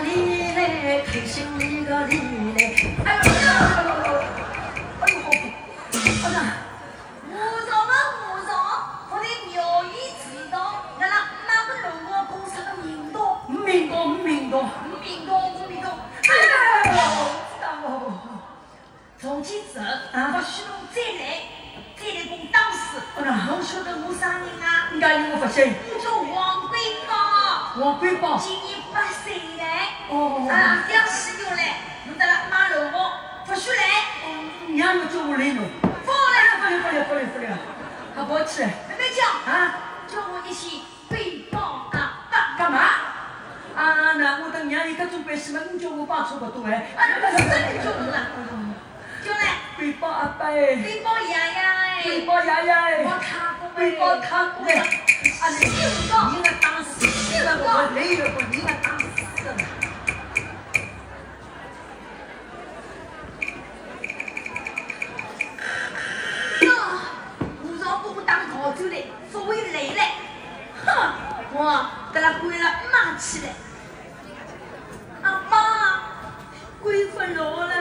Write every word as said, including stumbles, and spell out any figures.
你来，开心你个你来。哎呦，哎呦，好苦，哎呀！武松啊武松，我的妙语之道，俺那那个龙王公啥个名堂？名堂，名堂。名堂，名堂。哎呦，知道了。 从今朝，啊，勿许侬再来，再来跟我打水。嗯啊。侬晓得我啥人啊？哪哼我勿晓得？我叫王桂宝。王桂宝。今年八岁了。哦。啊，要是要来，侬得了马路我，勿许来。哦，娘要叫我来侬。勿来。勿来，勿来，勿来，勿来。还勿去？慢慢叫。啊？叫我一声 桂宝阿爸。干嘛？啊，那我等娘一个钟摆是嘛，你叫我爸差不多哎。啊，那是真的叫我了。叫嘞。桂宝阿爸哎。桂宝爷爷哎。桂宝爷爷哎。桂宝太公哎。桂宝太公哎。啊，你，你个打死，你个，我来一个，你个打死了。哟，武松把我打逃出来，勿会来了。 哼，我得了，关了妈去了。阿爸，关勿牢了。